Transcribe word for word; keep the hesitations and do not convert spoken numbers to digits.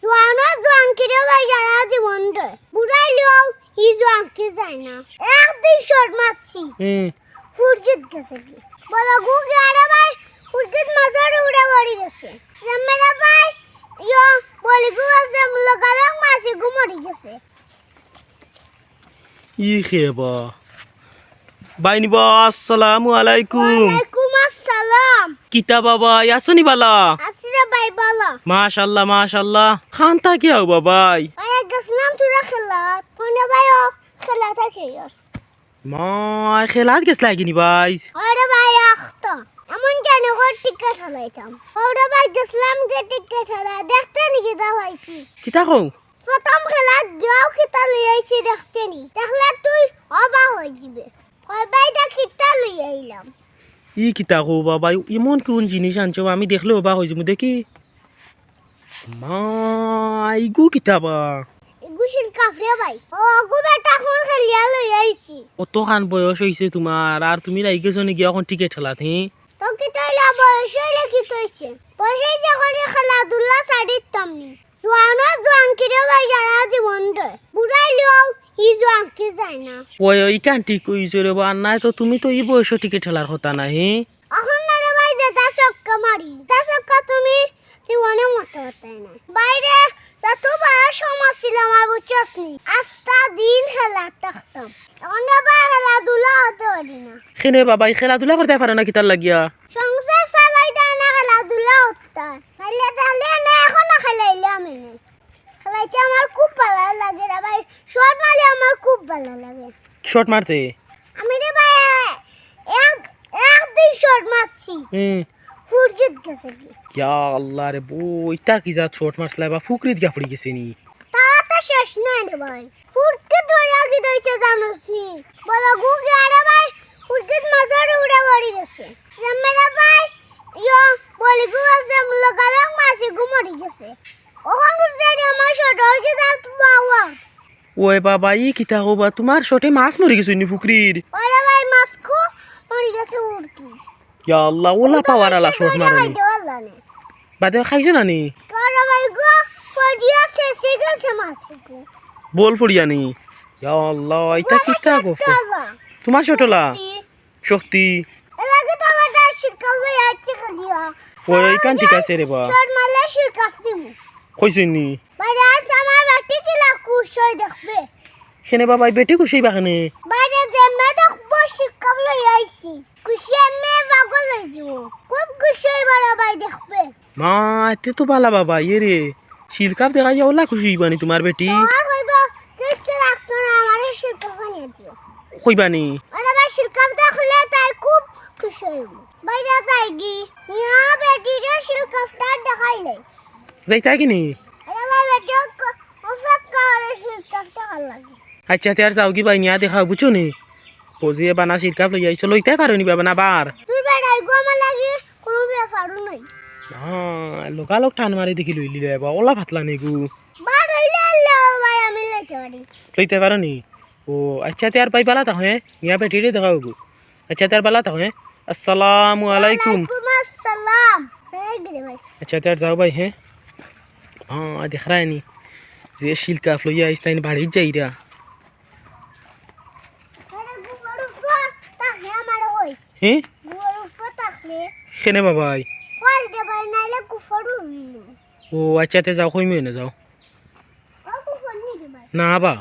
জোয়ানো জোয়ানকিরে ভাই সারা জীবন দে। বুড়াইলেও ই জোয়ানকি যায় না। একদিন শট মারছি। হুম। ফুরকিত গেছে গি। বলগু গিয়া রে ভাই, ফুরকিত মাছর উড়ে পড়ি গেছে। জেমেরা ভাই, ইয়ো, বলগু আছে, লগালগ মাছিগু মরি গেছে। ই খেবা। বাইনি বা, আসসালামু আলাইকুম। ওয়ালাইকুম আসসালাম। কিতা বাবা, আছো নি বালা? আছি রে ভাই, বালা। মাশাআল্লাহ, মাশাআল্লাহ। খান থাকি আও বাবাই? ওই গেছিলাম তোরা খেলাত। কোনে ভাই ও খেলা থাকে আর? মাই, খেলাত গেছলা গিনি ভাই? ওরে ভাই, আখতা। এমন কেন করে টিকিট হালাইতাম? ওরে ভাই, গেছিলাম গিয়া টিকিট হালা। দেখতে নি কিতা পাইছি? কিতা কও? প্রথম খেলাত গিয়াও কিতা লই আইছি দেখতে নি। দেখলে তুই অবাক অই যিবে। কইবে ইটা কিতা লই আইলাম। ই কিতা কও বাবা, এমন কোন জিনিস আনছো, আমি দেখলে অবাক অই যিমু। দেখি। মাই, ইগু কিতা বা? ইগু শিলকাফ রে ভাই। ও, অগু বেটা কোন খেলিয়া লই আইছি। অতখান বয়স অইছে তুমার, আর তুমি লাগি গেছো নি গিয়া অখন টিকিট খেলাত, হি? তো কিতা অইলা, বয়স অইলে কিতা অইছে? বয়স অইছে অখন খেলাধুলা ছাড়ি দিতাম নি। জোয়ানো জোয়ানকিরে ভাই সারা জীবন দে। বুড়াইলেও ই জোয়ানকি যায় না। ওই, ওই, ইখান ঠিক কইছো রে বা, আর নায় তো তুমি তো ই বয়সো টিকিট খেলার কথা নায়, হি? অখন না রে ভাই, যেটা ছক্কা মারি, তা ছক্কা তুমি জীবনে মারতে পারতায় না। বাইরে যত বড় সময় ছিল আমার, বুঝছত নি? আস্তা দিন খেলাত থাকতাম। অখন রে ভাই খেলাধুলা করতে পারি না। কেনে বাবা, ই খেলাধুলা করতে পারো না কিতার লাগিয়া? সংসার চালাই দেয় না খেলাধুলা করতে। নাইলে তাইলে না, অখন না খেলাইলে আমি নাই। খেলাইতে আমার খুব ভালা লাগে রে ভাই। শট মারলে আমার খুব ভালা লাগে। শট মারতে? আমি রে ভাই এক, একদিন শট মারছি। হুম। ফুরকিত গেছে গি। ইয়া আল্লাহ রে বো, ইতা কি জাত শট মারছলা বা, ফুকরিত গিয়া পড়ি গেছে নি? তা তো শেষ নাই রে ভাই। ফুরকিত ধরিয়া কি দইছে জানোস নি? বলগু গিয়া রে ভাই, ফুরকিত মাছর উড়ে পড়ি গেছে। জেমেরা ভাই, ইয়ো, বলগু আছে, লগালগ মাছিগু মরি গেছে। অখন বুঝতে রে আমার শট অই গেছে, আর বাবা। ওই বাবা, ই কিতা কবা, তুমার শটে মাছ মরি গেছে নি ফুকরির? ওরে ভাই, মাছগু মরি গেছে ফুরকি। ইয়া আল্লাহ, ওলা পাওয়ার আলা শট মারো নি। বাদে খাইছো না নি? ওরে ভাই গো, ফড়িয়া শেষ অই গেছে মাছগু। বল ফড়িয়া নি? ইয়া আল্লাহ, ইতা কিতা গো? তুমার শট অলা? শক্তি। এর আগে তো আমার শিলকাফ লই আইছে খালি। ওই, ওইখান ঠিক আছে রে বা। শট মারলে শিলকাফ দিমু। কইছইন নি? ভাই, আজ আমার বেটি কিলা খুশ অই দেখবে। কেনে বাবা, ই বেটি খুশ অইবা কেনে? ভাই, যে মে দেখবো শিলকাফ লই আইছি। খুশি মে পাগল অই যিবো। খুব খুশ অইবো রে ভাই দেখবে। মা, এতে তো বালা বাবা, ইয়ে রে। শিলকাফ দেখাইয়া ওলা খুশি অইবা নি তুমার বেটি? আর কইবো, "কিচ্ছু লাগতো না, আমারে শিলকাফ আনিয়া দিও।" কইবা নি? ওরে ভাই, শিলকাফ দেখলে তাই খুব খুশি অইবো। বাইরে যাইগি, ইয়া বেটিরে শিলকাফটা দেখাইলে। যাইতায় গি নি? ওরে ভাই, বেটি অপেক্ষা করে শিলকাফ দেখার লাগি। আচ্ছা, তে আর যাওগি ভাই, নিয়া দেখাও, বুঝছো নি? বুঝিয়ে বানা শিলকাফ লইয়া আইছো, লইতায় পারো নি বাবা না বার? তুই বেড়াই গো আমার লাগি। কুনু ব্যাপারও নাই। হ্যাঁ, লগালগ টান মারি দেখি লইলি রে বা, ওলা পাতলা নেগু। বার অইলে আল্লাহ ভাই আমি লইতে পারি। লইতে পারো নি? ও, আচ্ছা, তে আর ভাই বালা থাকো, হ্যাঁ? ইয়া বেটিরে দেখাও গো। আচ্ছা, তে আর বালা থাকো, হ্যাঁ? আসসালামু আলাইকুম। ওয়ালাইকুম আসসালাম। সেই গিরে ভাই। আচ্ছা, তে আর যাও ভাই, হ্যাঁ? হ্যাঁ, দেখরায় নি। যে শিলকাফ লইয়া আইস, তাইন বাড়িত যাইরা। আরে গুফার উপর তাহলে আমার হইস। হে? গুফার উপর তাহলে। কেনে বাবাই? কল দে ভাই, নাইলে গুফার উড়িল। ও আচ্ছা, তে যাও, কইমু এনে যাও। ও গুফার নি দে ভাই। না বা।